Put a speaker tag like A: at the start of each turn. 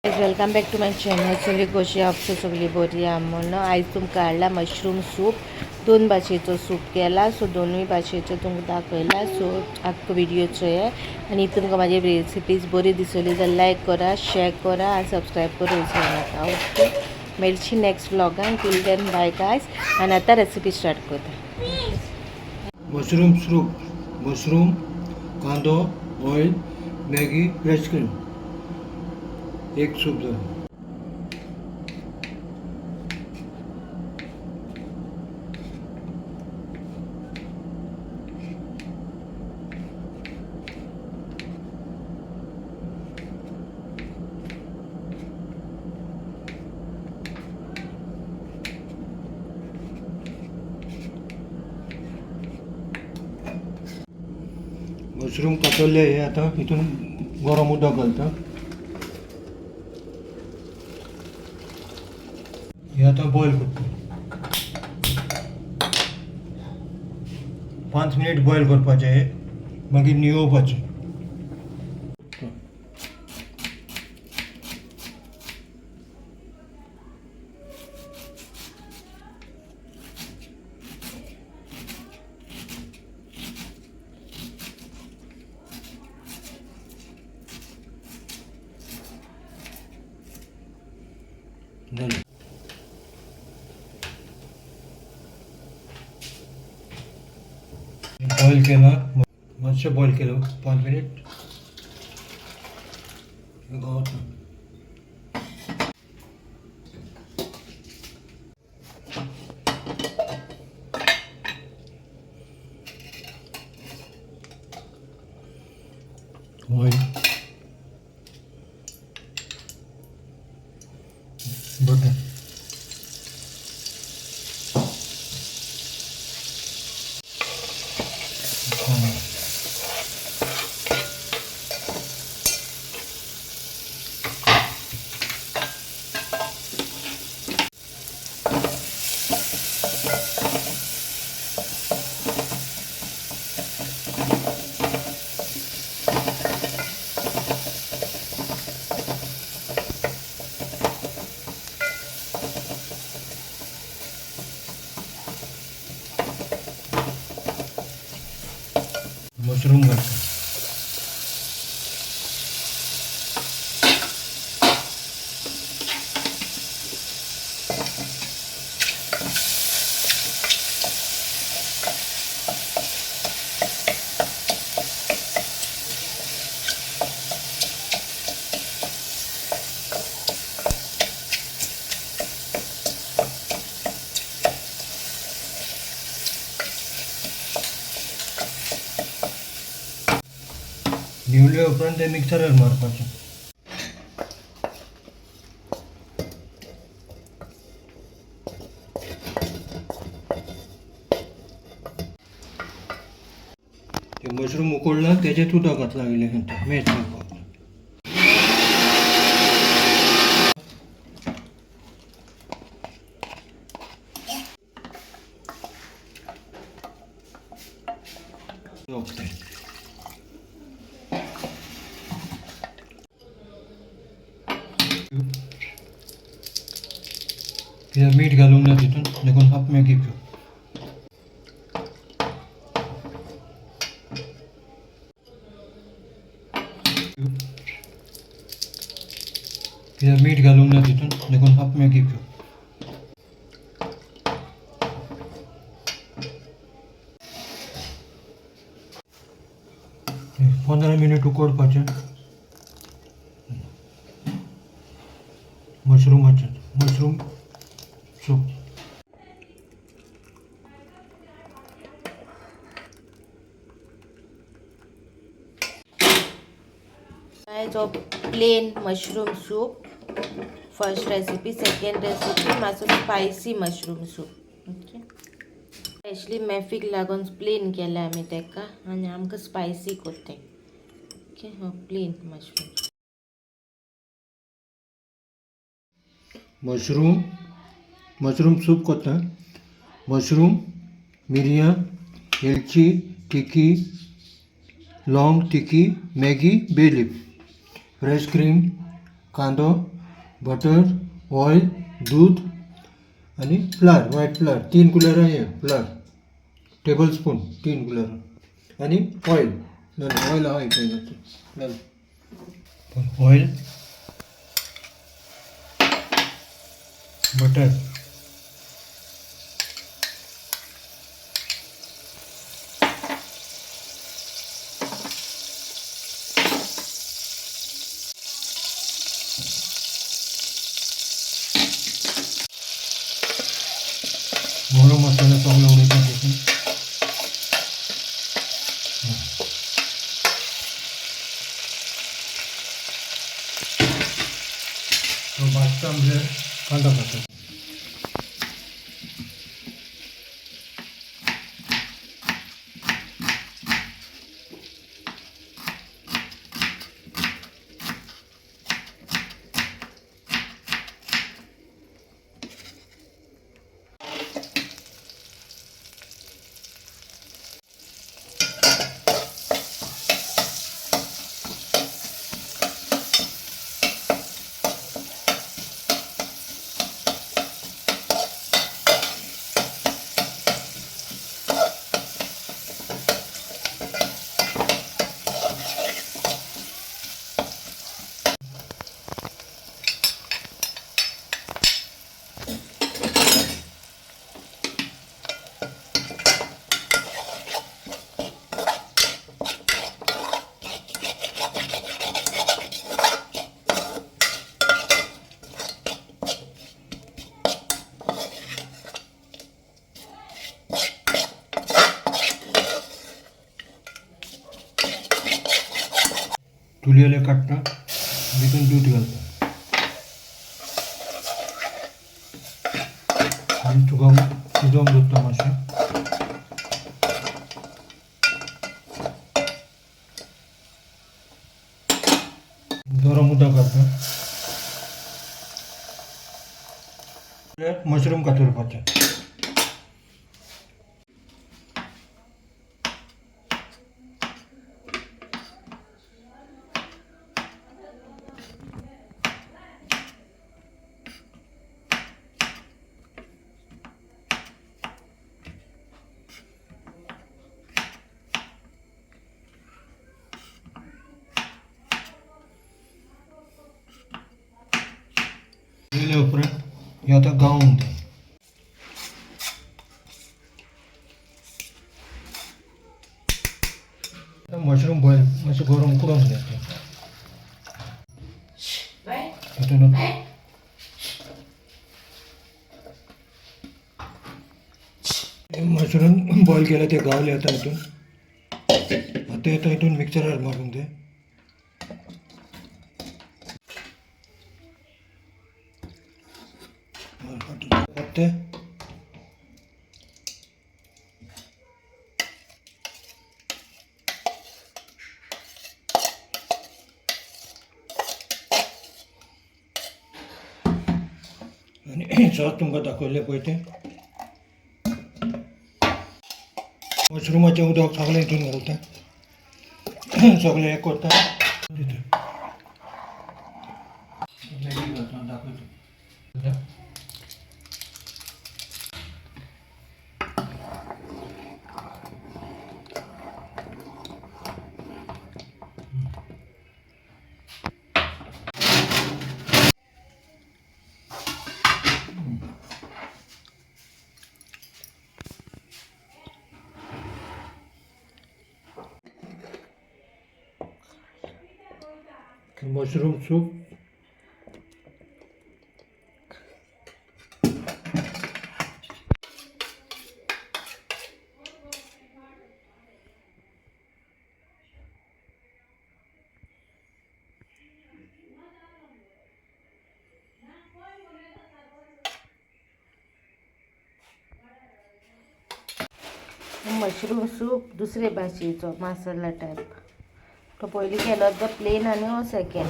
A: Welcome back to my channel. सगळी कशी आसा, सगळी बरी आहा म्हूण आयज तुमकां हाडला मशरूम सूप. दोन भाशेचो सूप केला, सो दोनूय भाशेचो तुमकां दाखयला. सो आख्खो व्हिडिओ चोया आनी तुमकां माझी रेसिपीज बरी दिसली जाल्यार लायक करा, शेअर करा आनी सबस्क्रायब करूं विसरू नाका. ओके, मेळची नेक्स्ट व्लॉगान. Till then bye guys. आनी आतां रेसिपी स्टार्ट करता.
B: मशरूम सूप, मशरूम, कांदो, ऑयल, मॅगी, फ्रेश क्रीम. एक सूप जालें. मशरूम कातरले हे आतां हितून गरम उदक घालता. हे आतां बॉयल करता. 5 मिनट बॉयल करपाचें हे, मागीर न्हिवोवपाचें. जालें. बॉयल केला, मातशें बॉयल केलं 5 मिनट. गावता. Oil, butter. कांदो. मशरूम घालता. न्हिवले उपरांत ते मिक्सरार मारपाचें. ते मशरूम उकडला तेजेत उदक घातलां इल्लें मॅश करपाक. ओके. कित्याक मीठ घालूंक ना तितून, देखून हाफ मॅगी पिव. कित्याक मीठ घालूंक ना तितून, देखून हाफ मॅगी पिव. 15 मिनट उकडपाचें मशरूमाचें, मशरूम सूप.
A: जो plain mushroom soup first recipe. Second recipe मातसो spicy mushroom soup. Okay, specially मॅफीक लागून प्लेन केलें आमी ताका आनी आमकां स्पायसी करताय. ओके, हो plain mushroom.
B: Mushroom, mushroom soup करता. मशरूम, मिरयां, वेलची, तिखी, लवंग, तिखी, Maggi, bay leaf, fresh cream, कांदो. बटर, ऑयल, दूध आनी फ्लार, व्हायट फ्लार 3 कुलेरां, हे फ्लार टेबल स्पून 3 कुलेरां आनी ऑयल. जालें, ऑयल आहा पळय जालें. ऑयल, बटर, गरम मसाला सगळो उडयता तितून. तो भाजता म्हणजे कांदा घालता. तुलयेले काडटा, भितून दूद घालता आनी तुका शिजोवंक दवरता मातशें. गरम उदक घालता. मशरूम कातरपाचें. येयल्या उपरांत हें आतां गावूंक जाय. मशरूम बॉयल मातशें गरम उकडोंक जाय तें. तितून मशरूम बॉयल केले ते गावले आतां हितून. आतां येता हितून मिक्सरार मारूंक जाय. ते आनी सॉस तुमकां दाखयलें पळय तें. मशरुमाचें उदक सगळें हितून घालता, सगळें हें करता तितून मॅगी घालता, दाखयता. Mushroom soup.
A: Mushroom soup दुसरे भाशेचो मसाला टायप. तो पयलीं केलो तो प्लेन आनी हो सेकेंड.